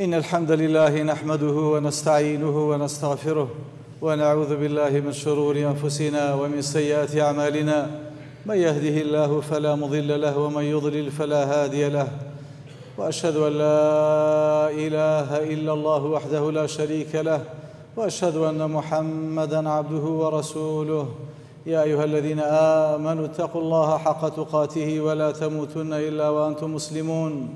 إن الحمد لله نحمده ونستعينه ونستغفره ونعوذ بالله من شرور أنفسنا ومن سيئات أعمالنا من يهده الله فلا مضل له ومن يضلل فلا هادي له وأشهد أن لا إله إلا الله وحده لا شريك له وأشهد أن محمدا عبده ورسوله يا أيها الذين آمنوا اتقوا الله حق تقاته ولا تموتن إلا وأنتم مسلمون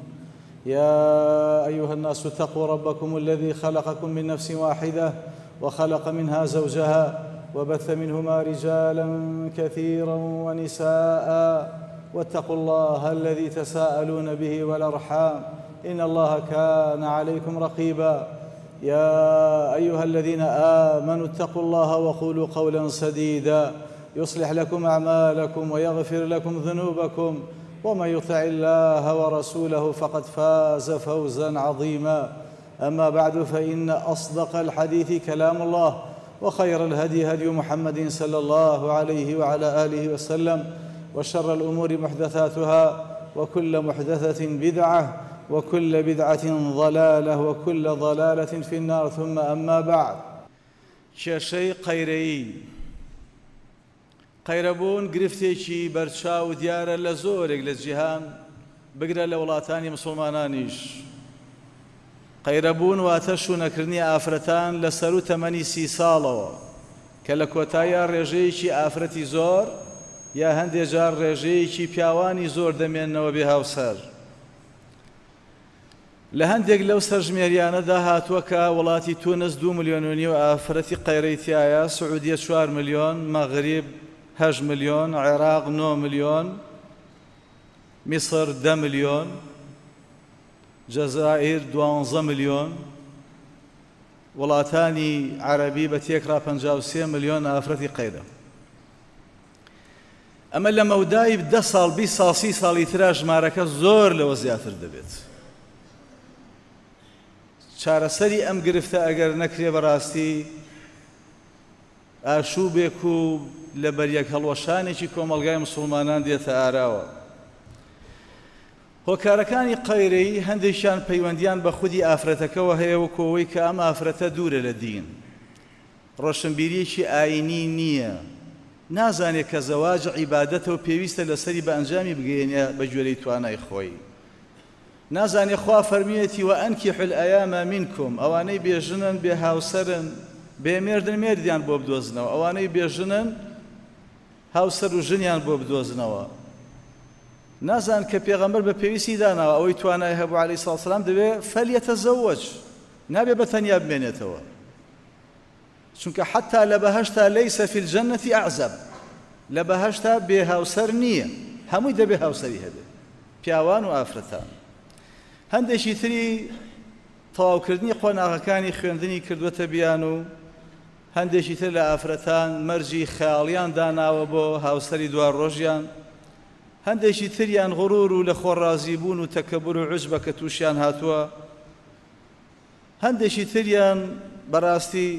يا أيها الناس اتقوا ربكم الذي خلقكم من نفس واحدة وخلق منها زوجها وبث منهما رجالا كثيرا ونساء واتقوا الله الذي تساءلون به والأرحام إن الله كان عليكم رقيبا يا أيها الذين آمنوا اتقوا الله وقولوا قولا سديدا يصلح لكم أعمالكم ويغفر لكم ذنوبكم ومن يطع الله ورسوله فقد فاز فوزا عظيما أما بعد فإن أصدق الحديث كلام الله وخير الهدي هدي محمد صلى الله عليه وعلى آله وسلم وشر الأمور محدثاتها وكل محدثة بدعة وكل بدعة ضلالة وكل ضلالة في النار ثم أما بعد کێشەی قەیرەیی قەیرەبوون گرفتێکی بەرچاو دیارە لە زۆرێک لە جیهان بگرە لە وڵاتانی مسوڵمانانیش. قەیرەبوون واتە شوونەکردنی ئافرەتان لە سەروو تەمەنی سی ساڵەوە کە لە کۆتاییا ڕێژەیەکی ئافرەتی زۆر یا هەندێ جار ڕێژەیەکی پیاوانی زۆر دەمێننەوە بێ هاوسەر. لە هەندێک لەو سەرژمێریانەدا هاتووە کە وڵاتی تونس دوو ملیۆن و نیو ئافرەتی قەیرەی تیایە، سعودیە چوار ملیۆن، مەغریب هەشت ملیۆن، عێراق نۆ ملیۆن، میسر دە ملیۆن، جەزائیر دوانزە ملیۆن، وڵاتانی عەرەبی بە تێکڕا 53 ملیۆن ئافرەتی قەیرە. ئەمە لە مەودای دە ساڵ، 20 ساڵ، سی ساڵی ترا ژمارەکە زۆر لەوە زیاتر دەبێت. چارەسەری ئەم گرفتە ئەگەر نەکرێ بەڕاستی ئاشوبێک و لە بەریەک هەڵوەشانێکی کۆمەڵگای مسوڵمانان دێتە ئاراوە. هۆکارەکانی قەیرەیی هەندێکیان پەیوەندیان بە خودی ئافرەتەکەوە هەیە وەکو ئەوەی کە ئەم ئافرەتە دوورە لە دین، ڕۆشنبیریەکی ئاینی نییە، نازانێ کە زەواج عیبادەتە و پێویستە لەسەری بە ئەنجامی بگەیەنێ بە گوێرەی توانای خۆی. نازانێ خوا فەرموویەتی وانکحوا الایام منکم ئەوانەی بێ ژنن بێ هاوسەرن بێ مێردن مێردیان بۆ بدۆزنەوە ئەوانەی بێ ژنن هاوسەر و ژنیان بۆ بدۆزنەوە نازان کە پێغەمبەر بە پێویستی داناوە ئەوەی توانای هەبوو عەلەیهی سڵات وسلام دەبێ فەلیەتەزەوەج نابێ بە تەنیا بمێنێتەوە چونکە حەتا لە بەهەشتا لەیسە فی الجنە اعزب لە بەهەشتا بێ هاوسەر نییە هەمووی دەبێ هاوسەری هەبێ پیاوان و ئافرەتان هەندێکی تری تەواوکردنی قۆناغەکانی خوێندنی کردووەتە بیان و هەندێکی تر لە ئافرەتان مەرجی خەیاڵیان داناوە بۆ هاوسەری دوا ڕۆژیان هەندێکی تریان غرور و لە خۆ ڕازیبوون و تەکەبور و عوجبە کە تووشیان هاتووە هەندێکی تریان بەڕاستی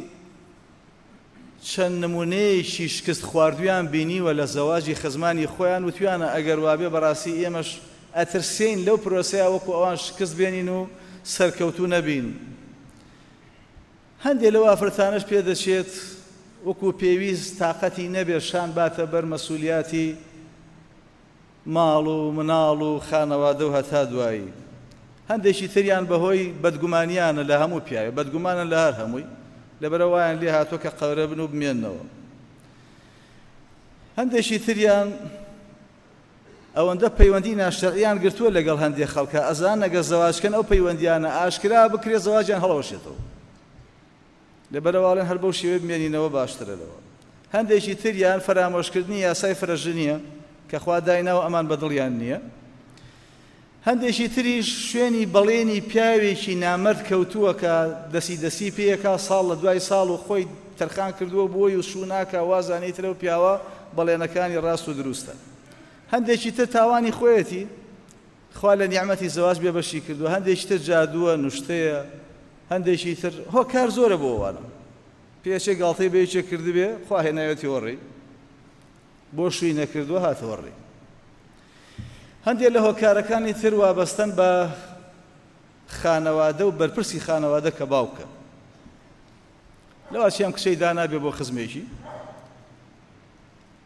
چەند نمونەیەکی شکست خواردویان بینیوە لە زەواجی خزمانی خۆیان وتویانە ئەگەر وابێ بەڕاستی ئێمەش ئەترسێین لەو پرۆسەیە وەکو ئەوان شکست بێنین و سەرکەوتوو نەبین. هەندێ لەو ئافرەتانەش پێدەچێت وەکو پێویست تاقەتی نەبێت شان باتە بەر مەسولیاتی ماڵ و مناڵ و خانەوادە و هەتا دوایی. هەندێکی تریان بەهۆی بەدگومانیانە لە هەموو پیاوێ، بەدگومانن لە هەر هەمووی، لەبەرئەوە وایان لێ هاتووە کە قەرە بن و بمێننەوە. هەندێکی تریان ئەوەندە پەیوەندی ناشەرعیان گرتووە لەگەڵ هەندێ خەڵکا، ئەزانن ئەگەر زەواج کەن ئەو پەیوەندیانە ئاشکرا بکرێ زەواجیان هەڵەوەشێتەوە. لەبەرئەوە ئەڵێن هەر بەو شێوەیە بمێنینەوە باشترە لەوە. هەندێکی تریان فەرامۆشکردنی یاسای فرەژنییە کە خوا دایناوە ئەمان بە دڵیان نییە. هەندێکی تریش شوێنی بەڵێنی پیاوێکی نامەرد کەوتووە کە دەسی دەسی پێیەکا ساڵ لە دوای ساڵ و خۆی تەرخان کردووە بۆی و شوو ناکا وازانێ ئیتر ئەو پیاوە بەڵێنەکانی ڕاست و دروستە. هەندێکی تر تاوانی خۆیەتی خوا لە نیعمەتی زەواج بێ بەشی کردووە هەندێکی تر جادووە نوشتەیە هەندێکی تر هۆکار زۆرە بۆ ئەوانە پێچێ گاڵتەی بە یەکێک کردبێ خوا هێناوێتیەوە ڕێی بۆ شووی نەکردووە هاتەوە ڕێی هەندێک لە هۆکارەکانی تر وابەستەن بە خانەوادە و بەرپرسی خانەوادە کە باوکە. لەوا چی ئەم کچەی دانابێ بۆ خزمێکی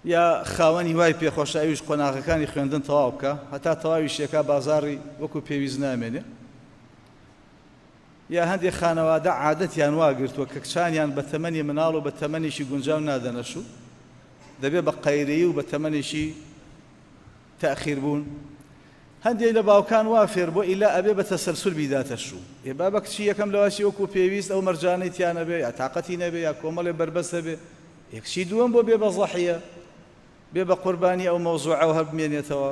یا خاوەنی وای پێخۆشە ئەویش قۆناغەکانی خوێندن تەواو بکە، هەتا تەواوی شێکا بازاڕی وەکو پێویست نامێنێ. یا هەندێک خانەوادە عادەتیان واگرتووە کە کچانیان بە تەمەنی مناڵ و بە تەمەنێکی گونجاو نادەنە شوو، دەبێ بە قەیرەیی و بە تەمەنێکی تەئخیر بوون. هەندێک لە باوکان وا فێر بووە ئیلا ئەبێ بە تەسەلسول بیداتە شوو. ئێ بابە کچی یەکەم لەواچی وەکو پێویست ئەو مەرجانەی تیا نەبێ یا تاقەتی نەبێ یا کۆمەڵێ بەربەست هەبێ، ئێ کچی دووەم بۆ بێ بە زەحیە، بێ بە قوربانی ئەو مەوزوعە و هەر بمێنێتەوە.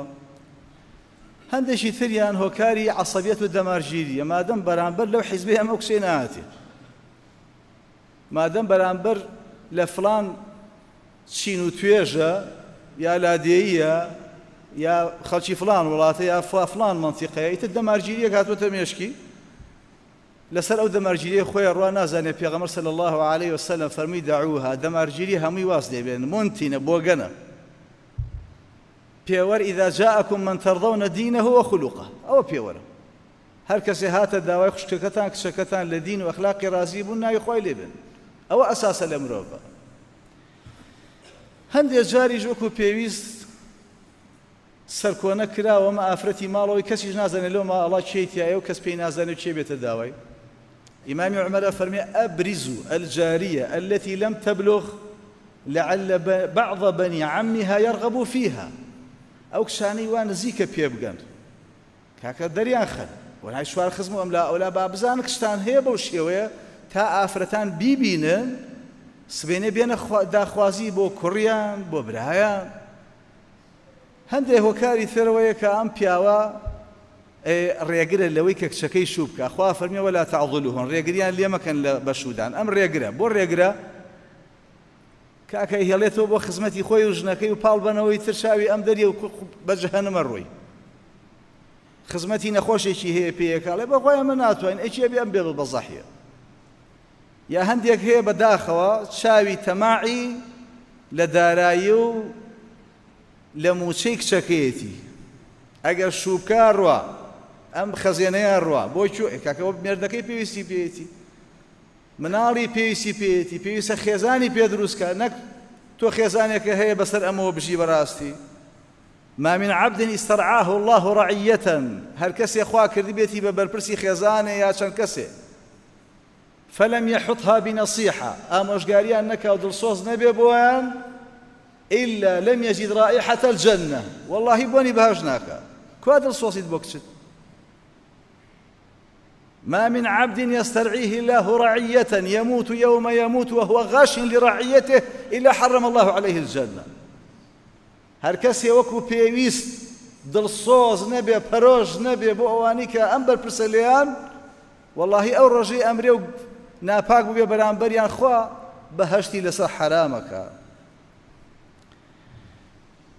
هەندێکی تریان هۆکاری عەسەبیەت و دەمارگیریە، مادەم بەرامبەر لەو حیزبەی ئەم ئەو کچەی نەهاتێ، مادەم بەرامبەر لە فڵان چین و توێژە یا لادێییە یا خەڵکی فڵان وڵاتە یا فڵان مەنتیقەیە، ئیتر دەمارگیریەک هاتووەتە مێشکی، لەسەر ئەو دەمارگیریە خۆی ڕوا نازانێ. پێغەمبەر صلی الله علیه وسلم فەرمووی دعوها، دەمارگیری هەمووی واز لێبێن، مونتینە، بۆگەنە. پێوەر اذا جاءكم من ترضون دينه وخلقه، ئەوە پێوەرە. هەر کەسێ هاتە داوای خوشکەکەتان کچەکەتان لە دین و ئەخلاقی ڕازی بوون ناوی خوای لێ بێن، ئەوە ئەساسە لە مرۆڤە. هەندێک جاریش وەکو پێویست سەرکۆنە کراوە، ئەمە ئافرەتی ماڵەوەی کەسیش نازانێت لەو ماڵە کێی تیایە و کەس پێی نازانێت کێ بێتە داوای. ئیمامی عومەر ئەفەرمێ ئەبرزوا الجاریە التي لم تبلغ لعل بعض بني عمها يرغب فيها. ئەو کچانەی وا نزیکە پێ بگەن کاکە دەریان خەن وەنای چوار خزم و ئەملا ئەولا با بزانن کچتان هەیە بەو شێوەیە تا ئافرەتان بیبینن سبێنێ بێنە داخوازی بۆ کوڕیان بۆ برایان. هەندێک هۆکاری ترەوەیە کە ئەم پیاوە ڕێگرە لەوەی کە کچەکەی شوو بکە. خوا فەرمی ولا تعضلوهن، ڕێگریان لێ مەکەن لە بەشوودان. ئەم ڕێگرە بۆ ڕێگرە کاکە هێڵێتەوە بۆ خزمەتی خۆی و ژنەکەی و پاڵ بەنەوەی تر چاوی ئەم دەریە و بە جەهەنمە ڕۆی. خزمەتی نەخۆشێکی هەیە پێیەکاڵێ بە خۆی ئەمە ناتوانین ئەکی ئەبێ ئەم بێ بە زەحیە. یا هەندێک هەیە بەداخەوە چاوی تەماعی لە دارایی و لە موچەی کچەکەیەتی، ئەگەر شووبکە ڕوا ئەم خەزێنەیە ڕوا بۆ کوێ کاکەوە مێردەکەی پێویستی پێیەتی، مناڵی پێویستی پێیەتی، پێویستە خێزانی پێ دروستکە، نەک تۆ خێزانێکە هەیە بەسەر ئەمەوە بژی بەڕاستی. ما من عبد استرعاه الله رعية، هەر کەسێ خوا کردبێتی بە بەرپرسی خێزانێ یا چەند کەسێ، فلم يحطها بنصيحة، ئامۆژگاریان نەکا و دڵسۆز نەبێ بۆیان، إلا لم يجد رائحة الجنة، والله بۆنی بەهەشت ناکا. کوا دڵسۆزیت بۆ کچت؟ ما من عبد يسترعيه الله رعية يموت يوم يموت وهو غاش لرعيته إلا حرم الله عليه الجنة. هەر کەسێ وەکو پێویست دڵسۆز نەبێ، پەرۆش نەبێ بۆ ئەوانەی کە ئەم بەرپرسە لێیان، وەڵاهی ئەو ڕۆژەی ئەمرێ و ناپاک بووبێ بەرامبەریان خوا بەهەشتی لەسەر حەرامەکە.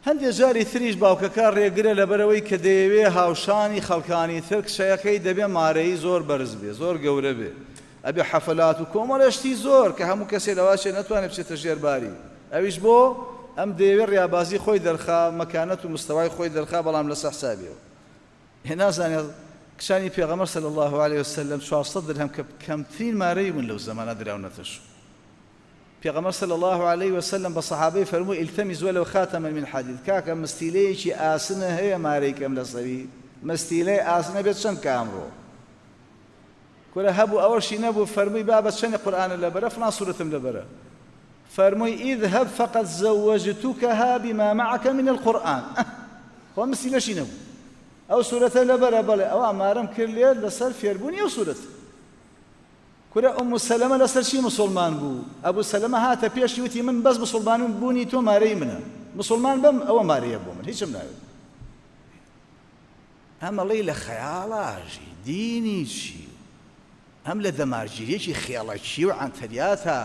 هەندێک جاری تریش باوکەکە ڕێگرە لەبەرەوەی کە دەیەوێ هاوشانی خەڵکانی تر کچەکەی دەبێ مارەیی زۆر بەرز بێ، زۆر گەورە بێ، ئەبێ حەفلات و کۆمەڵێشتی زۆر کە هەموو کەسێ لەواچێ نەتوانێت بچێتە ژێرباری. ئەویش بۆ ئەم دەیەوێ ڕیابازی خۆی دەرخا، مەکانەت و مستەوای خۆی دەرخا، بەڵام لەسەر حسابیەوە. هێ نازانێت کچانی پێغەمبەر صلی الله علیه وسلم 400 درهم کە کەمترین مارەی بوون لەو زەمانە دراونەتە شوو. پێغەمبەر صلی الله علیه وسلم بە سەحابەی فەرموو التمس ولو خاتما من حدید، کاکە مستیلەیەکی ئاسنە هەیە مارەی کەم لەسەری، مستیلەی ئاسنە بێت چەند کە ئەمڕۆ کورە هەبوو ئەوەشی نەبوو. فەرمووی بابە چەندی قورئانە لەبەرە؟ فڵان سورەتم لەبەرە. فەرمووی اذهب فقد زوجتكها بما معك من القرآن. خۆ مستیلەشی نەبوو، ئەو سورەتە لەبەرە، بەڵێ ئەو ئامارەم کرد لێت لەسەر فێربوونی ئەو سورەت. کورە ئوم سەلەمە لەسەر چی مسلمان بوو؟ ئەبوو سەلەمە هاتە پێشی وتی من بەس مسلمانم بوونی تۆ مارەی منە، مسلمان بم ئەوە مارەیە بۆ من، هیچم ناوێت. ئەمەڵی لە خەیاڵاژی دینی چی؟ ئەم لە دەمارگیریەکی خێڵەکی و عەنتەریاتە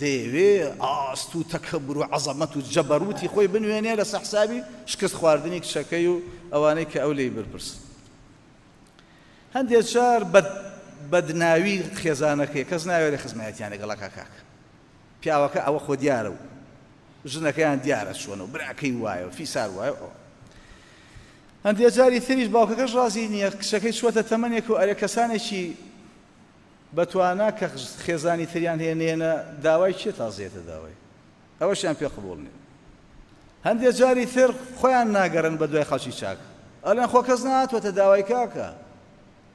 دەیەوێ ئاست و تەکەبر و عەزەمەت و جەبەروتی خۆی بنوێنێ لەسەر حسابی شکست خواردنی کچەکەی و ئەوانەی کە ئەو لێی بەرپرس. هەندێک جار بەدناوی خێزانەکەی کەس ناوێرێ خزمایەتیان لەگەڵەکە کاک، پیاوەکە ئەوە خۆ دیارە و ژنەکەیان دیارە چۆنە و براکەی وایە و فیسار وایە و ئەوە. هەندێ جاری تریش باوکەکەش ڕازی نییە، کچەکەی چووەتە تەمەنێک و ئەرێ کەسانێکی بەتوانا کە خێزانی تریان هەیە نێنە داوای، کێ تازەیەتە داوای؟ ئەوەشیان پێ قبوڵ نییە. هەندێ جاری تر خۆیان ناگەڕن بە دوای خەڵکی چاک، ئەڵێن خۆ کەس نهاتووەتە داوای کاکە.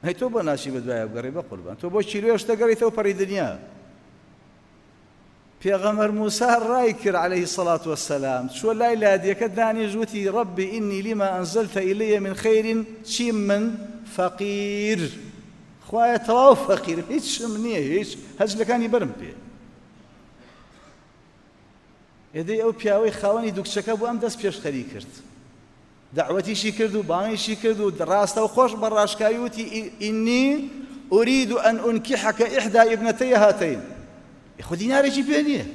هەی تۆ بۆ ناچی بە دوای بگەڕی بە قوربان؟ تۆ بۆ کیلۆیەک شتە گەڕیتەوە پەڕی دنیا. پێغەمبەر موسا ڕای کرد علیه الصلاة والسلام، چووە لای لادیەکە دانیشت وتی رب إني لما أنزلت إلي من خير چیم من فەقیر، خوایە تەواو فەقیرم، هیچم نییە، هیچ هەجلەکانی بەرم پێ. ئێدەی ئەو پیاوەی خاوەنی دوو کچەکە بوو ئەم دەست پێشخەری کرد، دەعوەتیشی کرد و بانگیشی کرد و ڕاستە و خۆش بە ڕاشکاوی وتی ئینی ئورید ئەن ئونکیحەکە ئیحدا ئیبنەتەی هاتەین. خۆ دینارێکی پێ نییە،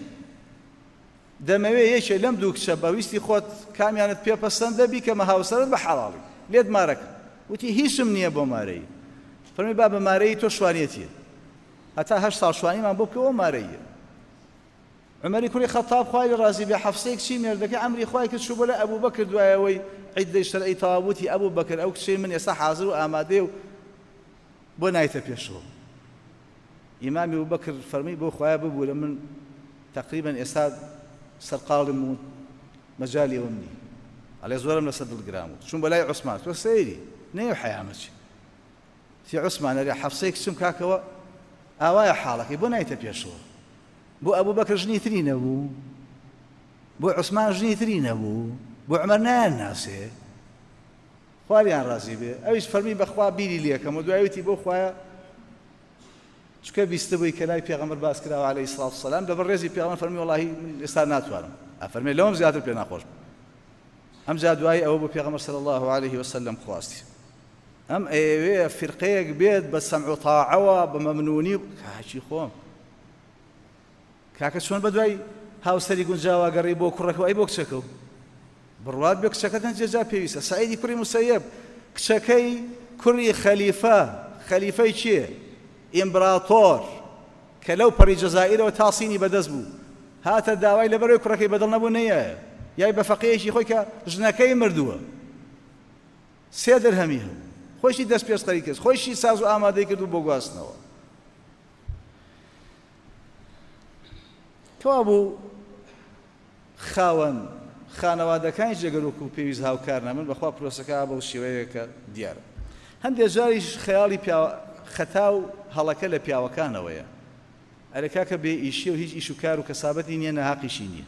دەمەوێ یەکێ لەم دوو کچە بە ویستی خۆت کامیانت پێ پەسەندە بیکەمە هاوسەرت بە حەڵاڵی لێت مارەکە. وتی هیچم نییە بۆ مارەیی. فەرمی با بە مارەیی تۆ شوانیەتیە، هەتا 8 ساڵ شوانیمان بۆ بکەوە مارەییە. عومەری کوڕی خەتاب خوای لێ ڕازی بێ حەفسەی کچی مێردەکەی عەمری خوای کرد چوو بۆ لای ئەبوبەکر دوای ئەوەی عیددەی شەرعی تەواو وتی ئەبوبەکر ئەو کچەی من ئێستا حازر و ئامادەیە و بۆ نایتە پێشەوە. ئیمامی ئەبوبەکر فەرمی بۆ خوایە ببوورە من تەقریبەن ئێستا سەرقاڵم و مەجالی ئەوەم نییە. ئەڵێ زۆرم لەسەر دڵگران بوو. چوون بۆ لای عوسمان تۆ سەیری نەیەو حەیامە چی؟ تی عوسمان ئەرێ حەفسەی کچم کاکەوە ئاوایە حاڵەکەی بۆ نایتە پێشەوە؟ بۆ ئەبوبەکر ژنی تری نەبوو؟ بۆ عوسمان ژنی تری نەبوو؟ بۆ عومەر نایان ناسێ؟ خوالیان ڕازی بێ. ئەویش فەرمی بەخوا بیری لێکەم و دوای وتی بۆ خوایە چکە بیستبووی کە لای پێغەمبەر باس کراوە عەلەیهی سڵات و سەلام لەبەر ڕێزی پێغەمبەر فەرمی وەڵاهی من ئێستا ناتوانم. ئەفەرمێ لەوەم زیاتر پێ ناخۆش بوو. ئەمجا دوای ئەوە بۆ پێغەمبەر صلی الله علیه وسلم خواستی ئەم ئەیەوێ فیرقەیەک بێت بە سەمع و تاعەوە بە مەمنونی کاکی خۆم کاکە چۆن بە دوای هاوسەری گونجاوە گەڕی بۆ کوڕەکە ئەی بۆ کچەکە و بڕوات بێ کچەکەت هەندێ جار پێویستە. سعیدی کوڕی مسەیەب کچەکەی کوڕی خەلیفە، خەلیفەی کێ؟ ئیمبراتۆر کە لەو پەڕی جەزائیرەوە تا سینی بەدەست بوو، هاتە داوای لەبەرەوەی کوڕەکەی بەدڵ نەبوو نەیایە یای بە فەقێیەکی خۆی کە ژنەکەی مردووە 3 درهەمی هەبوو، خۆیشی دەست پێشخەری کرد، خۆیشی ساز و ئامادەی کرد و بۆ گواستنەوە. کەوابوو خاوەن خانەوادەکانیش ئەگەر وەکو پێویست هاوکار نەبن بەخوا پرۆسەکە بەو شێوەیە کە دیارە. هەندێک جاریش خەیاڵی خەتا و هەڵەکە لە پیاوەکانەوەیە. ئەرێ کاکە بێ ئیشیە و هیچ ئیش و کار و کەسابەتی نییە، ناهەقیشی نییە.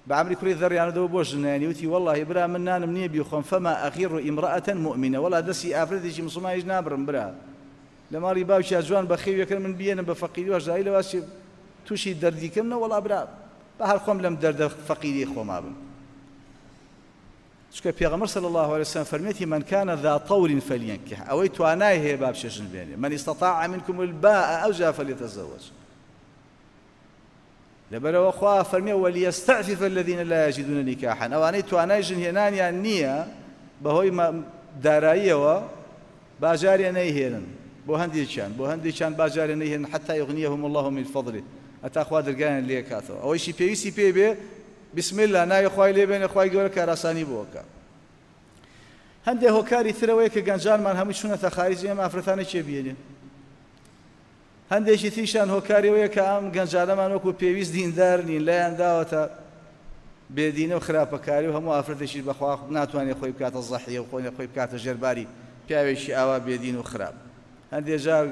بە عەمری کوڕی ذەڕیانەدەوە بۆ ژنانی وتی وەڵڵاهی برا من نانم نییە بیخۆم فەما ئەغیڕ ئیمڕەئەتە موئمینە، وەڵا دەستی ئافرەتێکی موسڵمانیش نابڕم برا لە ماڵی باوکیا جوان بەخێویەکەن من بیێنم بە فەقیری و هەژاری لەوا چێ تووشی دەردیکەم نە وەڵا برا بە هەر خۆم لەم دەردە فەقیری خۆما بم. چونکە پێغەمبەر صلی الله علیه وسلم فەرمێتی من کان ذا طول فلینکح، ئەوەی توانای هەیە با بچێ ژن بێنێ، من استطاع منکم الباء ئەوجا فلیتزوج. لەبەرەوە خوا فەرمێ وليستعفف الذين لا يجدون نكاحا، ئەوانەی توانای ژن هێنانیان نییە بەهۆی داراییەوە باجارێ نەیهێنن، بۆ هەندێکیان بۆ هەندێکیان باجارێ نەیهێنن حتى يغنيهم الله من فضله، هەتا خوا دەرگایان لێکاتەوە. ئەوەیشی پێویستی پێ بێ بسم الله ناوی خوای لێ بێنێ، خوای گەورە کاراسانی بۆکە. هەندێک هۆکاری ترەوەیە کە گەنجانمان هەمووی چوونەتە خاریج، ئێمە ئافرەتانە کێ بێنێ؟ هەندێکی تریشان هۆکاریەوەیە کە ئەم گەنجانەمان وەکو پێویست دیندار نین، لایان داوەتە بێدینە و خراپەکاری و هەموو ئافرەتێکیش بەخوا ناتوانێت خۆی بکاتە زەحیە و خۆی خۆی بکاتە ژێرباری پیاوێکی ئاوا بێدین و خراپ. هەندێک جار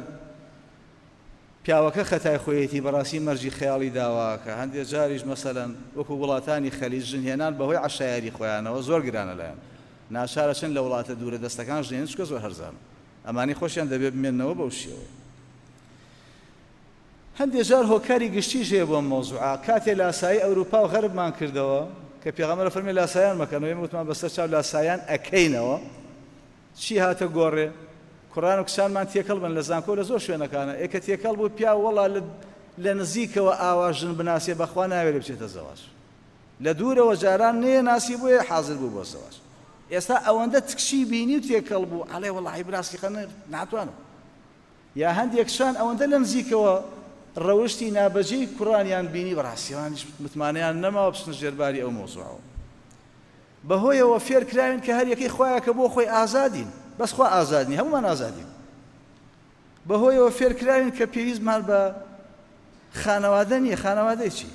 پیاوەکە خەتای خۆیەتی بەڕاستی مەرجی خەیاڵی داواکە. هەندێک جاریش مەسەلەن وەکو وڵاتانی خەلیج ژنهێنان بەهۆی عەشایەری خۆیانەوە زۆر گرانە لایەن، ناچارە چن لە وڵاتە دوورە دەستەکان ژنێن چونکە زۆر هەرزانە، ئەمانی خۆشیان دەبێت بمێننەوە بەو شێوەیە. هەندێک جار هۆکاری گشتیش هەیە بۆ مەوزوعە. کاتێ لاسایی ئەوروپا و غەربمان کردەوە کە پێغەمبەر فەرمی لاسایان مەکەنەوە، ئێمە وتمان بەسەر چاو لاسایان ئەکەینەوە، چی هاتە گۆڕێ؟ کوڕان و کچانمان تێکەڵ بن لە زانکۆ لە زۆر شوێنەکانە، ئێ کە تێکەڵ بوو پیاو وەڵا لە نزیکەوە ئاوا ژن بناسێ بەخوا ناوێرێ بچێتە زەواج. لە دوورەوە جاران نەیە ناسی بۆیە حاضر بوو بۆ زەواج، ئێستا ئەوەندە تکشی بینی و تێکەڵ بوو ئەڵێ وەڵاهی براستی خە ناتوانم. یا هەندێک کچان ئەوەندە لە نزیکەوە ڕەوشتی نابەجێی کوڕانیان بینی بەڕاستیوانیش متمانەیان نەماوە بچنە ژێرباری ئەو مەوزوعەوە. بەهۆیەوە فێر کراوین کە هەر یەکەی خوایەکە بۆ خۆی ئازادین، بەس خوا ئازاد نییە، هەموومان ئازادین. بەهۆیەوە فێر کراوین کە پێویستمان بە خانەوادە نییە. خانەوادەی چی؟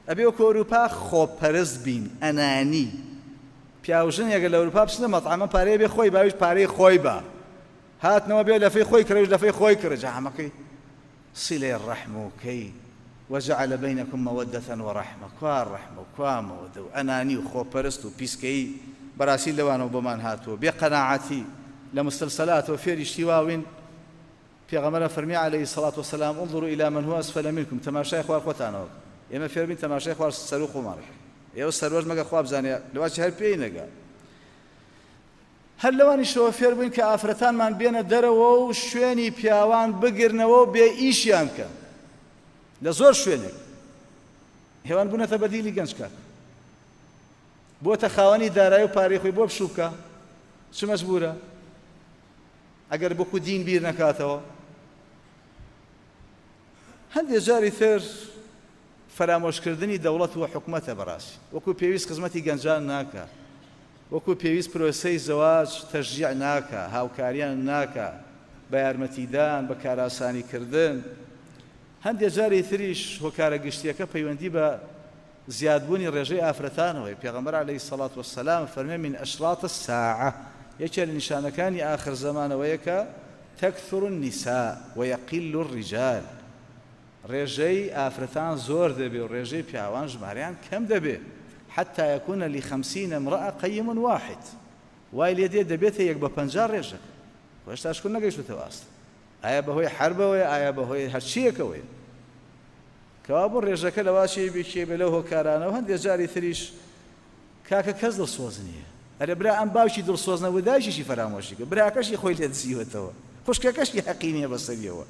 ئەبێ وەکو ئەوروپا خۆپەرست بین، ئەنانی. پیاوژن یەگە لە ئەوروپا بچنە مەطعەمە پارەیە بێ خۆی باویش پارەی خۆی با، هاتنەوە بێ لەفەی خۆی کڕیش لەفەی خۆی کڕی، جامەکەی صلەی ڕەحم و کەی وجعل بینکم مودة ورحمە. کوا ڕەحمە و کوا مەوەدە و ئەنانی و خۆپەرست و پیسکەیی بەڕاستی لەوانەوە بۆمان هاتووە. بێ قەناعەتی لە مستەلسەلاتەوە فێری شتی واوین. پێغەمبەر فەرمی عەلەیهی سەڵات وەسەلام انظروا الی من هو اسفل منکم، تەماشای خوار خۆتانەوە بکەن. ئێمە فێربین تەماشای خوار سەرو خۆمان بکەین. ئێوە سەروەش مەگە خوا بزانێ لەواچی هەر پێی نەگا. هەر لەوانیشەوە فێر بووین کە ئافرەتانمان بێنە دەرەوە و شوێنی پیاوان بگرنەوە و بێ ئیشیان بکەن. لە زۆر شوێنێک هێوان بوونەتە بەدیلی گەنج کاک، بۆتە خاوەنی دارایی و پارەی خۆی بۆ پشوو بکە، چ مەجبورە ئەگەر بۆکو دین بیر نەکاتەوە. هەندێک جاری تر فەرامۆشکردنی دەوڵەت و حکومەتە بەڕاستی وەکو پێویست خزمەتی گەنجان ناکا، وەکو پێویست پرۆسەی زەواج تەشجیع ناکا، هاوکاریان ناکا بە یارمەتیدان، بە کارئاسانیکردن. هەندێک جاری تریش هۆکارە گشتیەکە پەیوەندی بە زیادبوونی ڕێژەی ئافرەتانەوەی. پێغەمبەر عەلەیهی سەڵات وەسەلام فەرمێ من ئەشراط الساعە، یەکێ لە نیشانەکانی ئاخر زەمانەوەیە کە تەکثر النساء ویقل الرجال، ڕێژەی ئافرەتان زۆر دەبێ و ڕێژەی پیاوان ژمارەیان کەم دەبێ. حتى يكون لخمسين امرأة قيم واحد، وای لێ دێ دەبێتە یەک بە 50 ڕێژەکە. هێشتاش کون نەگەیشتووەتەوە ئاست. ئایا بەهۆی حربەوەیە؟ ئایا بەهۆی هەرچییەکەوەیە؟ کەوابوو ڕێژەکە لەواچێ بێکێ بێ لەو هۆکارانەوە. هەندێک جاری تریش کاکە کەس دڵسۆز نییە. ئەرێ برا ئەم باوکی دڵسۆز نەبوو، دایکیشی فەرامۆشی کرد، براکەشی خۆی لێ دزیوەتەوە، خوشکەکەشی حەقی نییە بەسەریەوە،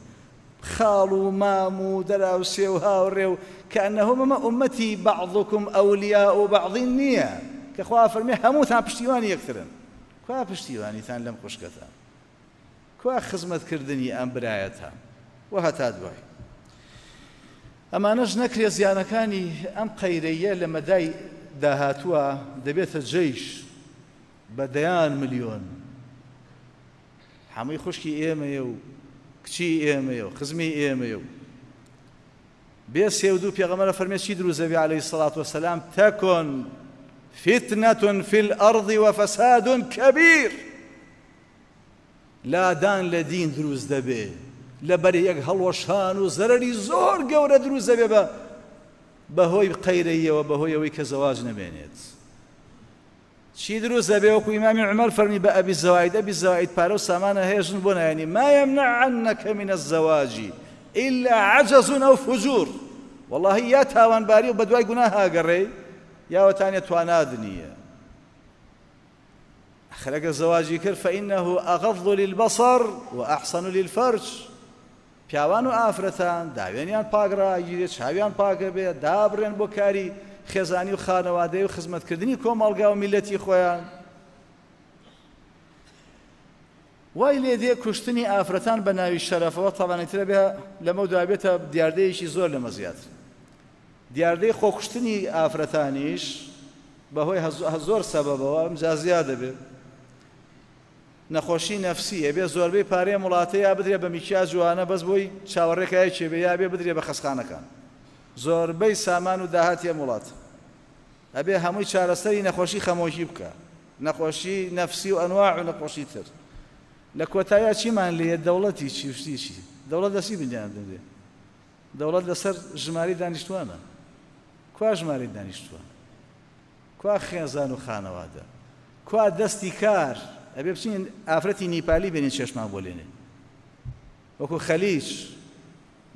خاڵ و مام و دەراوسێ و هاوڕێ و کەئەنەهۆ مەمە ئومەتی بەعضکم ئەولیاء بەعض نییە کە خوا فەرمی هەمووتان پشتیوانی یەکترن. کوا پشتیوانیتان لەم خوشکەتان؟ کوا خزمەتکردنی ئەم برایەتان؟ و هەتا دوای. ئەمانەش نەکرێ زیانەکانی ئەم قەیرەیە لە مەدای داهاتووە دەبێتە جەیش بە دەیان ملیۆن. هەمووی خوشکی ئێمەیە و کچی ئێمەیە و خزمی ئێمەیە و بێ سێ و دوو پێغەمبەر فەرمێ چی دروست دەبێ عەلەیهی سەڵات وەسەلام؟ تەکن فتنة في الأرض وفساد كبير. لادان لە دین دروست دەبێ، لەبەر یەک هەڵوەشان و زەرەری زۆر گەورە دروست دەبێ بەهۆی قەیرەیەوە، بەهۆی ئەوەی کە زەواج نەمێنێت. چی دروست دەبێ؟ وەکو ئیمامی عومەر فەرمی بە ئەبی زەوائید، ئەبی زەوائید پارە و سامانە هەیە ژن بۆ نایەنی، ما يمنعنك من الزواج إلا عجز أو فجور. والله یا تاوانباری و بەدوای گوناه ئاگەڕێی یا وەتانێ تواناد نییە. خەرەکە زەواجی کرد فإنه أغض للبصر وأحسن للفرج. پیاوان و ئافرەتان داوێنیان پاک ڕاگیرێت، چاویان پاکە بێ، دابڕێن بۆ کاری خێزانی و خانەوادەی و خزمەتکردنی کۆمەڵگا و میللەتی خۆیان. وای لێ دێ کوشتنی ئافرەتان بە ناوی شەرەفەوە تەبانیترە بێ لەمە دوای بێتە دیاردەیەکی زۆر لەمە زیاتر. دیاردەی خۆکوشتنی ئافرەتانیش بەهۆی زۆر سەبەبەوە ئەمجا زیاد دەبێت. نەخۆشی نەفسی ئەبێ زۆربەی پارەی وڵاتە یا بدرێ بە میکیا جوانە بەس بۆی چاوەڕێکایەکێ بێ یا بێ بدرێ بە خەسخانەکان. زۆربەی سامان و داهاتی ئەم وڵات ئەبێ هەمووی چارەسەری نەخۆشی خەمۆکی بکە، نەخۆشی نەفسی و ئەنواع و نەخۆشی تر. لە کۆتاییا چیمان لێیە؟ دەوڵەتی چی و شتی چی؟ دەوڵەت لەسی بنیان دەنرێ. دەوڵەت لەسەر ژماری دانیشتوانە. کوا ژماری دانیشتوان؟ کوا خێزان و خانەوادە؟ کوا دەستی کار؟ ئەبێ بچین ئافرەتی نیپالی بێنین چێشمان بۆ لێنێ. وەکو خەلیج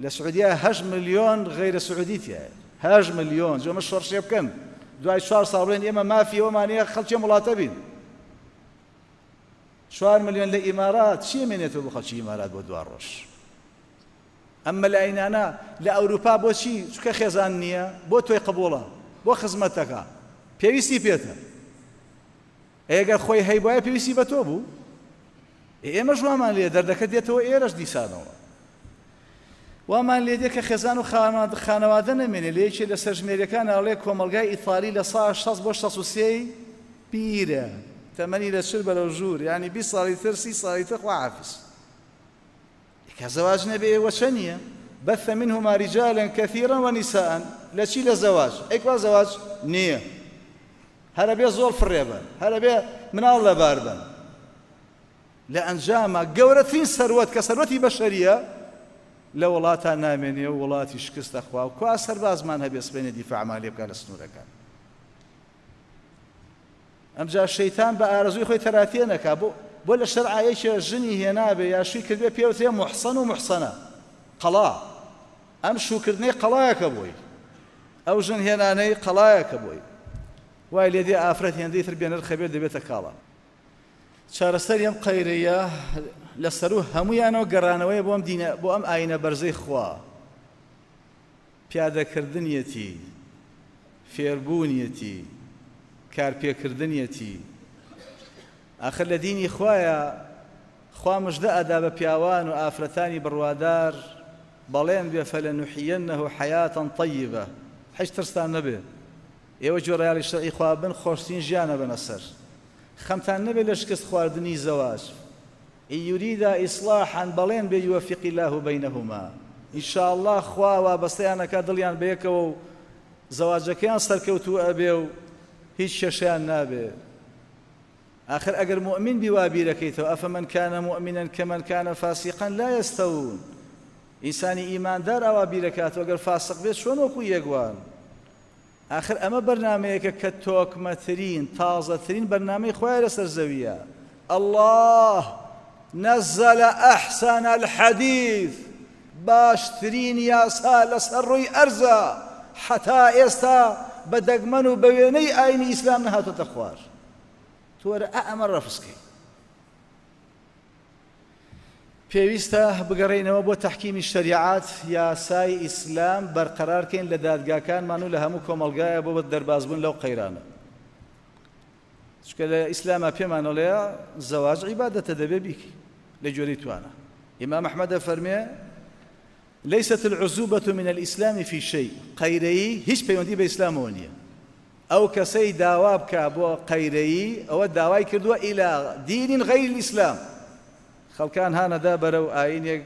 لە سعودیا 8 ملیۆن غەیرە سعودی تیایە، 8 ملیۆن. جۆمە شۆڕشێ بکەن دوای 4 ساڵ بڵێن ئێمە مافی ئەوەمان هەیە خەڵکی ئەم وڵاتە بین. 4 ملیۆن لە ئیمارات چی ئەمێنێتەوە بۆ خەڵکی ئیمارات بۆ دوا ڕۆژ؟ ئەم مەلاینانە لە ئەوروپا بۆچی؟ چونکە خێزان نییە، بۆ تۆی قبوڵە، بۆ خزمەتەکە پێویستی پێتە. ئەگەر خۆی هەیبوایە پێویستی بە تۆ بوو. ئێمەش وامان لێ دەردەکە دێتەوە ئێرەش دیسانەوە وامان لێ دێ کە خێزان و خانەوادە نەمێنێ. لە یەکێ لە سەرژمێریەکان ئەڵێ کۆمەڵگای ئیتالی لە سا 60 بۆ 63 پیرە تەمەنی لە 40 بەرەو ژوور، یعنی 20 ساڵی تر 30 ساڵی تر خوا حافظ. کە زەواج نەبێ ئێوە چەنیە؟ بث منهما رجالا كثيرا ونساء. لە چی؟ لە زەواج. ئەی کوا زەواج نییە؟ هەرە بێ زۆر فڕێ بن، هەرە بێ مناڵ لەبار بن. لە ئەنجامە گەورەترین سەروەت کە سەروەتی بەشەریە لە وڵاتان نامێنێ و وڵاتی شکستە خوا و کوا سەربازمان هەبێ سبەینێ دیفاعمان لێ بکا لە سنوورەکان. ئەمجا شەیتان بە ئارەزووی خۆی تەراتیە نەکا. بۆ لە شەرعایەکێ ژنی هێنابێ یا شووی کردبێ پێوترێ موحسەن و موحسەنە، قەڵا. ئەم شووکردنەی قەڵایەکە بۆی، ئەو ژن هێنانەی قەڵایەکە بۆی، وای لێ دێ ئافرەت هێندەی تر بێنرخە بێت دەبێتە کاڵا. چارەسەری ئەم قەیرەیە لە سەرو هەمویانەوە گەڕانەوەیە بۆ ئەم دینە، بۆ ئەم ئاینە بەرزەی خوا، پیادەکردنیەتی، فێربوونیەتی، کارپێکردنیەتی. ئاخر لە دینی خوایە خوا مژدە ئەدا بە پیاوان و ئافرەتانی بڕوادار، بەڵێن بێ فەلەنوحیەنه حەیاتا طەیبە. هیچ ترستان نەبێ، ئێوە گوێڕایەڵی شەرعی خوا بن، خۆشترین ژیانە بەنە سەر. خەمتان نەبێ لە شکست خواردنی زەواج. إن يريدا إصلاحا بەڵێن بێ يوفق الله بينهما. إن شاء الله خوا وابەستەیان ئەکا دڵیان بەیەکەوە و زەواجەکەیان سەرکەوتوو ئەبێ و هیچ کێشەیان نابێ. آخر ئەگەر مؤمن بی وا بیرەکەیتەوە، أفمن كان مؤمنا كمن كان فاسقا لا يستوون. ئینسانی ئیماندار ئاوا بیرەکاتەوە ئەگەر فاسق بێت چۆن وەکو یەکوان. آخر ئەمە بەرنامەیەکە کە تۆکمەترین تازەترین بەرنامەی خۆیان لەسەر زەویە. الله نزل أحسن الحديث، باشترین یاسا لەسەر ڕووی ئەرزە، حتا ئێستا بە دەگمەن و بە وێنەی ئاینی ئیسلام نەهاتۆتە خوار. تۆ وەرە ئەمە ڕەفزکەی. پێویستە بگەڕێینەوە بۆ تەحکیمی شەریعات، یاسای ئیسلام بەرقەرارکەین لە دادگاکانمان و لە هەموو کۆمەڵگایە بۆ دەربازبوون لەو قەیرانە. چونکە لە ئیسلامە پێمانەڵێ زەواج عیبادەتە، دەبێ بیکەی لە گوێرەی توانە. ئیمام ئەحمەد فەرمێ ليست العزوبة من الإسلام في شيء. قەیرەیی هیچ پەیوەندی بە ئیسلامەوە نییە. ئەو کەسەی داوا بکە بۆ قەیرەیی ئەوە داوای کردووە إلى دين غير الإسلام. خەڵکان هانەدا بەرەو ئاینێک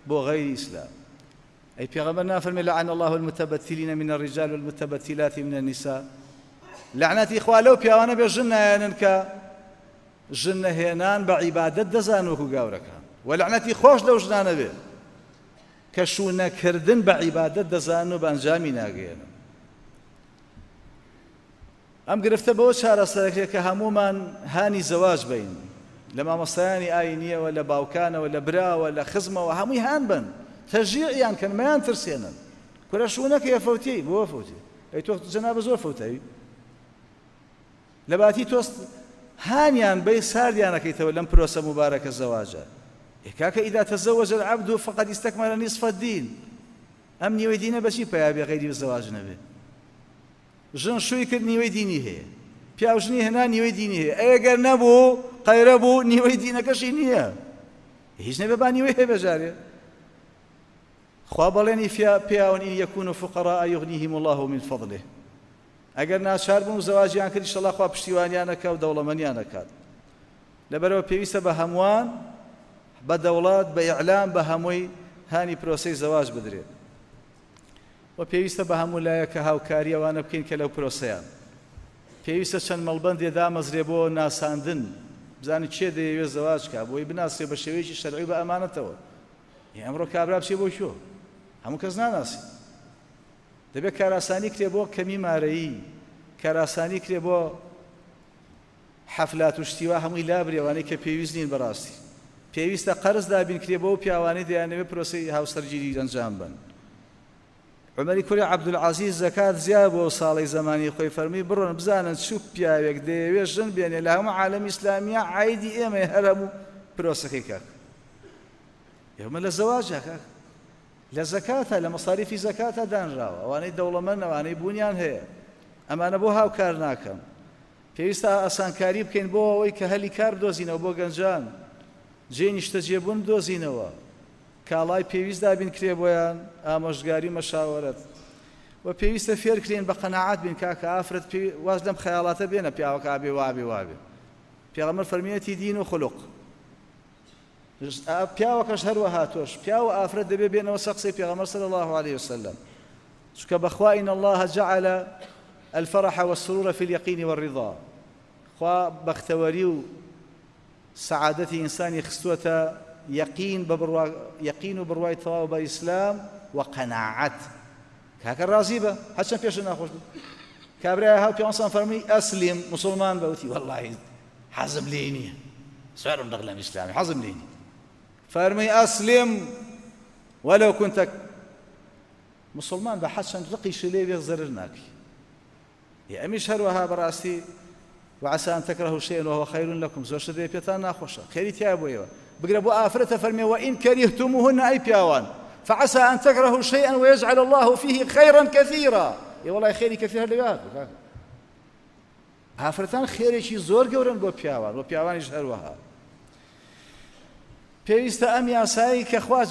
بۆ غەیری ئیسلام. ئەی پێغەمبەر نافەرمێ لعن الله المتبتلين من الرجال والمتبتلات من النساء. لعنەتی خوا لەو پیاوانە بێ ژن نایەنن کە ژن نەهێنان بە عیبادەت دەزان وەکو گاورەکان، و لعنەتی خۆش لەو ژنانە بێ کە شوونەکردن بە عیبادەت دەزان و بە ئەنجامی ناگەیەنن. ئەم گرفتە بەوە چارەسەرەکرێت کە هەموومان هانی زەواج بین، لە مامۆستایانی ئاینیەوە، لە باوکانەوە، لە براوە، لە خزمەوە، هەمووی هان بن، تەشجیعیان کەن، مەیان ترسێنن. کورە شوونەکەیە فەوتی، بۆ فەوتی؟ ئەی تۆ جەنابە زۆر فەوتەوی. لە باتی تۆست هانیان بەی ساردیانەکەیتەوە لەم پرۆسە مبارەکە زەواجە. کاکە إذا تزوج العبد فقد استكمل نصف الدين. ئەم نیوەی دینە بەچی پەیا بێ غەیری زەواج نەبێ؟ ژن شووی کرد نیوەی دینی هەیە، پیاو ژنی هێنا نیوەی دینی هەیە، ئەگەر نەبوو قەیرە بوو نیوەی دینەکەشی نییە، هیچ نەبێ با نیوەی هەیە بەجارێ. خوا بەڵێنی پیاون إن يكونوا فقراء يغنيهم الله من فضله. ئەگەر ناچار بوون زەواجیان کرد ئینشەڵڵا خوا پشتیوانیان ئەکا و دەوڵەمەنیان ئەکات. لەبەرەوە پێویستە بە هەمووان، بە دەوڵەت، بە ئیعلام، بە هەمووی هانی پرۆسەی زەواج بدرێت. و پێویستە بە هەموو لایە کە هاوکاری ئەوانە بکەین کە لەو پرۆسەیان. پێویستە چەند مەڵبەندێ دامەزرێ بۆ ناساندن، بزانین کێ دەیەوێت زەواج کا، بۆی بناسرێ بە شێوەیەکی شەرعی بە ئەمانەتەوە. ئەمڕۆ کابرا بچێ بۆ کوێ؟ هەموو کەس ناناسی. دەبێت کاراسانی کرێ بۆ کەمی مارەیی، کاراسانی کرێ بۆ حەفلات و شتیوا هەمووی لابرێوانەی کە پێویست نین بەڕاستی. پێویستە قەرز دابین کرێ بۆ پیاوانەی دەیانەوێت پرۆسەی هاوسەرگیری ئەنجام بن. عومەری کوڕی عەبدولعەزیز زەکات زیاد بۆ ساڵی زەمانی خۆی فەرمی بڕۆن بزانن چوو پیاوێک دەیەوێت ژن بێنێ لە هەموو عالەمی ئیسلامیە عەیدی ئێمەیە هەر هەموو پرۆسەکەی کاک. ئێمە لە زەواجە کاک، لە زەکاتە، لە مەساریفی زەکاتە دانراوە، ئەوانەی دەوڵەمەند، ئەوانەی بوونیان هەیە، ئەمانە بۆ هاوکار ناکەن. پێویستە ئاسانکاری بکەین بۆ ئەوەی کە هەلی کار بدۆزینەوە بۆ گەنجان، جێ نیشتەجێبوون بدۆزینەوە، کاڵای پێویست دابین کرێ بۆیان، ئامۆژگاری مەشاوەرەت. و پێویستە فێرکرێن بە قەناعەت بین کاکە ئافرەت پێ واز لەم خەیاڵاتە بێنە پیاوەکە ئابێ وابێ وابێ پێغەمبەر فەرمیەتی دین و خلق پیاوەکەش هەروەها تۆش پیاو و ئافرەت دەبێ بێنەوە سەر قسەی پێغەمبەر صلی الله علیه وسلم چونکە بەخوا إن الله جعل الفرح والسرور في اليقين والرضا خوا بەختەوەری و سەعادەتی ئینسانی خستووەتە یەقین بە بڕوا یەقین و بڕوای تەواو بە ئیسلام و قەناعەت کاکە ڕازی بە هەرچەند پێشت ناخۆش بوو کابرای هاو پێوەسان فەرمی ئەسلیم مسلمان بە وتی وەڵڵاهی حەزم لێی نییە سوارم دەغ لەم ئیسلامی حەزم لێی نییە فەرمی ئەسلیم وەلو كنت مسلمان بە حەچەند ڕقیشی لێ بێ زەرر ناکەی ئەمیش هەروەها بەڕاستی وعسى أن تكرهوا شيئا وهو خير لكم زۆر شت هەیە پێتان ناخۆشە خێری تیا بۆ ئێوە بگرە بۆ ئافرەتە فەرمێ وإن كرهتموهن ئەی پیاوان فعسى أن تكرهوا شيئا ويجعل الله فيه خيرا كثيرا ئێ وەڵای خێری کەثیر هەر لەوێ هاتوو کاکە ئافرەتان خێرێکی زۆر گەورەن بۆ پیاوان بۆ پیاوانیش هەروەها پێویستە ئەم یاسایەی کە خوا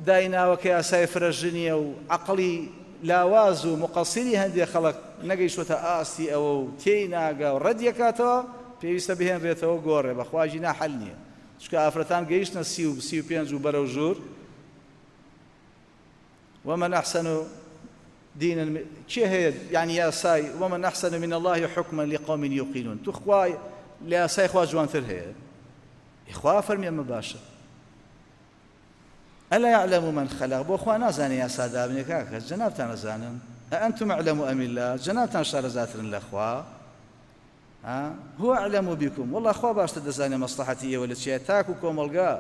دایناوە کە یاسای فرەژنییە و عەقڵی لاواز و موقەسیری هەندێ خەڵک نەگەیشتووەتە ئاستی ئەوە و تێی ناگا و ڕەدیەکاتەوە پێویستە بهێنرێتەوە گۆڕێ بەخوا گینا حەل نییە چونکە ئافرەتان گەیشتنە 30 و 35 و بەرەو ژوور ومن أحسن دينا کێ هەیە یعنی یاسای ومن أحسن من الله حكما لقوم يوقنون تو خوای لە یاسای خوا جوانتر هەیە خوا فەرمی ئەمە باشە ألا يعلم من خلق بۆ خوا نازانێ یاسا دابنێ کاکە جەنابتان ئەزانن أأنتم أعلم أم الله جەنابتان شارەزاترن لە خوا هو أعلم بكم والله خوا باشتر دەزانێ مەسڵەحەتی ئێوە لە چیە تاک و کۆمەڵگا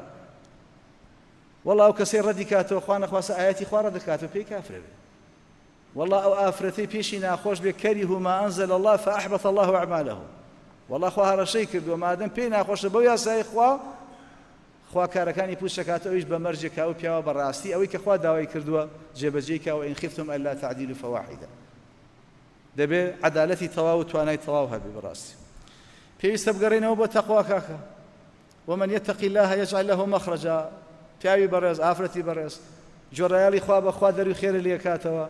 والله ئەو کەسەی ڕەدی کاتەوە خوا نەخواستە ئایەتی خوا ڕەد دەکاتەوە پێی کافرە بێ والله ئەو ئافرەتەی پێشی ناخۆش بێ كرهوا ما أنزل الله فأحبط الله أعمالهم والله خوا هەڕەشەی کردووە مادەم پێی ناخۆشە بەو یاسای خوا خوا کارەکانی پوچ دەکاتەوە ئەویش بە مەرجێک کە ئەو پیاوە بەڕاستی ئەوەی کە خوا داوای کردووە جێبەجێی کا وإن خفتم ألا تعدلوا فواحدة دەبێ عەدالەتی تەواو و توانای تەواو هەبێ بەڕاستی پێویستە بگەڕێنەوە بۆ تەقوا کاکە ومن يتق الله يجعل له مخرجا پیاوی بەڕێز ئافرەتی بەڕێز گوێڕایەڵی خوا بە خوا دەروی خێرە لێکاتەوە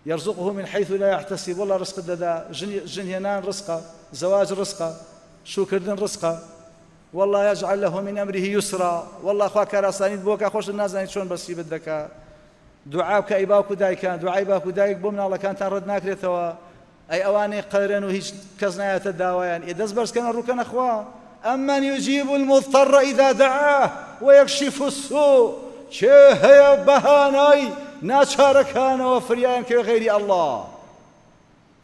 يرزقه من حيث لا يحتسب والله ڕزقت دەدا ژن هێنان ڕزقە زەواج ڕزقە شووکردن ڕزقە والله يجعل له من أمره يسرا والله خوا کاراسانیت بۆ کە خۆشت نازانیت چۆن بەسیبت دەکا دوعا بکە ئەی باوک و دایکان دوعای باوک و دایک بۆ مناڵەکانتان ڕەت ناکرێتەوە ئەی ئەوانەی قەرەن و هیچ کەس نایەتە داوایان ئێ دەست بەرزکەنە ڕووکەنە خوا ئەمن یجیب المضطر اذا دعاه ويكشف السوء کێ هەیە بەهانای ناچارەکانەوە فریایان کەوێ غەیری ئەڵڵا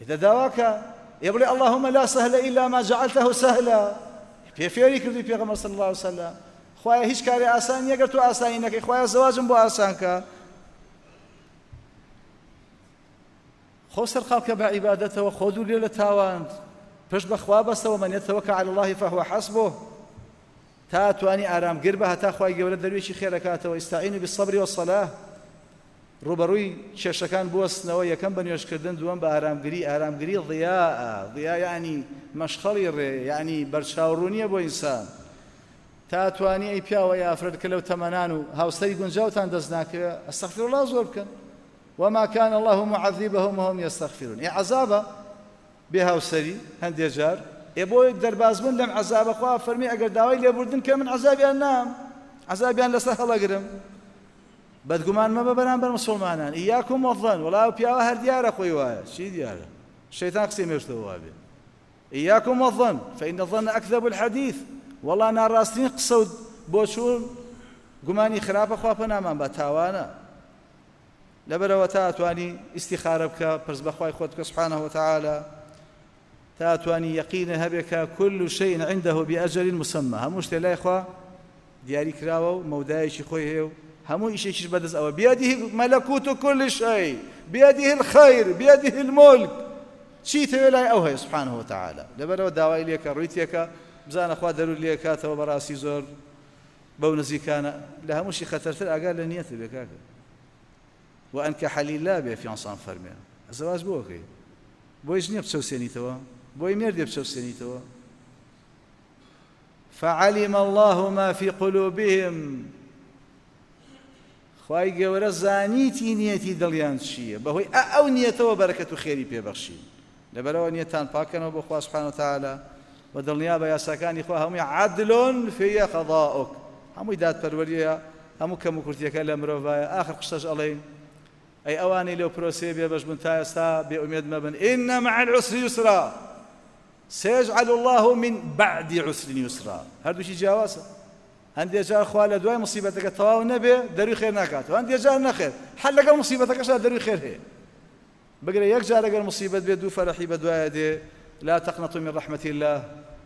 ئێدە داواکە ئێ بڵێ اللهم لا سهل الا ما جعلته سهلا پێ فێری کردووی پێغەمبەر صلی الله علیه وسلم خوایە هیچ کارێ ئاسان نییە گەر تۆ ئاسانی نەکەی خوایە زەواجم بۆ ئاسان کە خۆ سەرقاڵ کە بە عیبادەتەوە خۆ دوور لێ لە تاوان پشت بە خوا بەستەوە من يتوکل على الله فهو حسبه تا توانی ئارامگر بە هەتا خوای گەورە دەروێکی خێرەکاتەوە استعینوا بالصبر والصلاة ڕووبەڕووی کێشەکان بوەستنەوە یەکەم بە نوێژکردن دووەم بە ئارامگری ئارامگری ضیاء ضیاء یعنی مەشخەڵی ڕێ یعنی بەرچاوڕوونیە بۆ ئینسان تا توانی ئەی پیاوە ئەی ئافرەت کە لەو تەمەنان و هاوسەری گونجاوتان دەست ناکەوێ استغفر الله زۆر بکەن وما كان الله معذبهم وهم يستغفرون ئێ عەزابە بێ هاوسەری هەندێ جار ئێ بۆ دەربازبوون لەم عەزابە خوا فەرمی ئەگەر داوای لێبوردن کە من عەزابیان نام عەزابیان لەسەر هەڵەگرم بەدگومان مەبە بەرامبەر مسلمانان إياكم والظن وەڵا ئەو پیاوە هەر دیارە خۆی وایە چی دیارە شەیتان قسەی مێشتەوە وابێ إياكم والظن فإن الظن أكذب الحديث وەڵا ناڕاستترین قسە و بۆچوون گومانی خراپە خوا پەنامان بە تاوانە لەبەرئەوە تا ئەتوانی ئیستیخارە بکە پرس بەخوای خۆت بکە سبحانه وتعالی تا ئەتوانی یەقینە هەبێ کە كل شيء عنده بأجل مسمى هەموو شتێ لای خوا دیاری کراوە و مەودایەکی خۆی هەیە و هەموو ئیشێکیش بەدەست ئەوە بيده ملكوت كل شيء بيده الخير بيده الملك چی تەوێ لای ئەو هەیە سبحانه وتعالی لەبەرەوە داوای لێکە ڕووی تێکە بزانە خوا دەرور لێکاتەوە بەڕاستی زۆر بەو نزیکانە لە هەمووشی خەتەرتر ئاگا لە نیەتت بێ کاکە وانکح لله بێ فیانسان فەرمێ زەواج بۆ ئەکەی بۆی ژنێ بچەوسێنیتەوە بۆی مێردێ بچەوسێنیتەوە فعلم الله ما في قلوبهم. خوای گەورە زانیتی نیەتی دڵیان چییە، بەهۆی ئە ئەو نیەتەوە بەرەکەت و خێری پێ بەخشین. لەبەرئەوە نیەتان پاک کەنەوە بۆ خوا سبحانە وتعالی و دڵنیابە یاساکانی خوا هەمووی عدل فی قضاؤک، هەمووی دادپەروەریە، هەموو کەموکورتیەکە لە مرۆڤایە. ئاخر قسەش ئەڵێین ئەی ئەوانەی لەو پرۆسەیە بێبەش بوون تا ئێستا بێ ئومێد مەبن، ان مع العسر یسرا سیجعل اللە من بعد عسر یسرا، هەردووکی جیاوازە. هەندێ جار خوا لە دوای موسیبەتەکە تەواو نەبێ دەروی خێر ناکاتەوە، هەندێ جار نەخێر هەر لەگەڵ موسیبەتەکەشا دەروی خێر هەیە. بگرە یەک جار ئەگەر موسیبەت بێ دوو فەرەحی بەدوایە دێ، لا تقنطوا من رحمة اللە،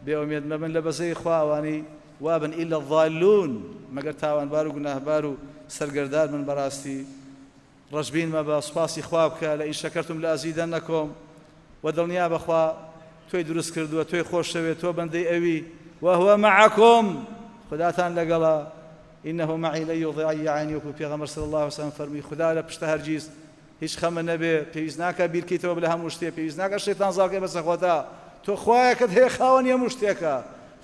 بێ ئومێد مەبن لە بەزەیی خوا ئەوانەی وابن الا الضالون مەگەر تاوانبار و گوناهبار و سەرگەردان بن بەڕاستی ڕەشبین مەبە سوپاسی خوا بکە لئن شکرتم لازیدنکم وە دڵنیابە خوا تۆی دروست کردووە تۆی خۆشەوێ تۆ بەندەی ئەوی وهو معکم خوداتان لەگەڵە انه معی لن یضیعنی وەکو پێغەمبەر صلی اللە علیه وسلم فەرمووی خودا لە پشتە هەرگیز هیچ خەمە نەبێ پێویست ناکا بیرکەیتەوە لە هەموو شتێ پێویست ناکا شەیتان زاڵکەی بەسەر خۆتا تۆ خوایەکت هەیە خاوەنی هەموو شتێکە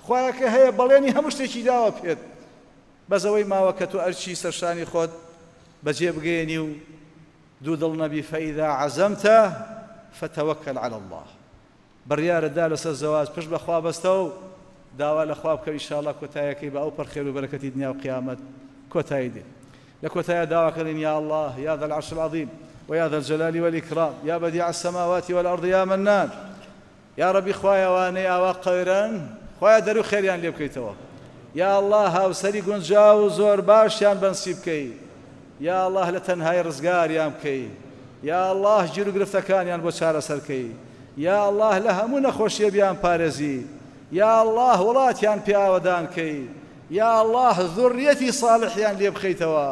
خوایەکە هەیە بەڵێنی هەموو شتێکی داوە پێت بەس ئەوەی ماوە کە تۆ ئەرکی سەرشانی خۆت بەجێ بگەیەنی و دوو دڵ نەبی فاذا عزمت فتوکل علی اللە بڕیارت دا لەسەر زەواج پشت بە خوا بەستە و داوا لە خوا بکە ئیشاڵا کۆتایەکەی بە ئەوپەڕ خێر و بەرەکەتی دنیا و قیامەت کۆتایی دێ لە کۆتایا داوا کردین یا اللە یا ذا العرش العظیم و یا ذا الجلال والإکرام یا بدیع السماوات والأرض یا منان یا ڕەبی خوایە ئەوانەی ئاوا قەیرەن خوایە دەرو خێریان لێ بکەیتەوە یا اللە هاوسەری گونجاو و زۆر باشیان بەنسیب بکەی یا اللە لە تەنهایی ڕزگاریان بکەی یا اللە گیر و گرفتەکانیان بۆ چارەسەر کەی یا اللە لە هەموو نەخۆشیە بیان پارێزی یا اللە وڵاتیان پێ ئاوەدان کەی یا اللە ذوڕیەتی صالحیان لێ بخەیتەوە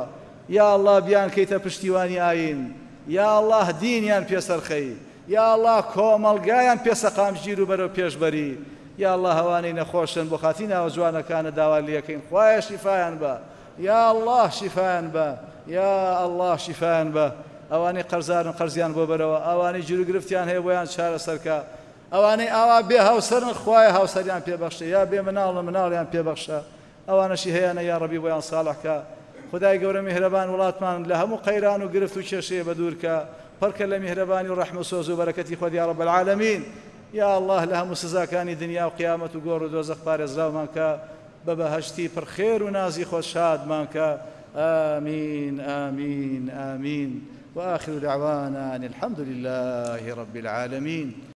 یا اللە بیان کەیتە پشتیوانی ئاین یا اللە دینیان پێ سەرخەی یا اللە کۆمەڵگایان پێ سەقامگیر و بەرەو پێش بەری یا اللە ئەوانەی نەخۆشن بۆ خاتری ناوە جوانەکانت داوا لێکەین خوایە شیفایان بە یا اللە شیفایان بە یا اللە شیفایان بە ئەوانەی قەرزارن قەرزیان بۆ بەرەوە ئەوانەی گیروگرفتیان هەیە بۆیان چارەسەرکە ئەوانەی ئاوا بێ هاوسەرن خوایە هاوسەریان پێ بەخشە یا بێ مناڵن مناڵیان پێ بەخشە ئەوانەشی هەیانە یاڕەبی بۆیان ساڵح کە. خودای گەورە میهرەبان وڵاتمان لە هەموو قەیران و گرفت و کێشەیە بەدوور کە، پڕ کە لە میهرەبانی و ڕەحم و سۆز و بەرەکەتی خۆت یا رب العالمین. یا اللە لە هەموو سزاکانی دنیا و قیامەت و گۆڕ و دۆزەخ پارێزراومان کە، بە بەهەشتی پڕ خێر و نازی خۆت شادمان کە. آمین آمین آمین وآخر دعوانا ان الحمد لله رب العالمین.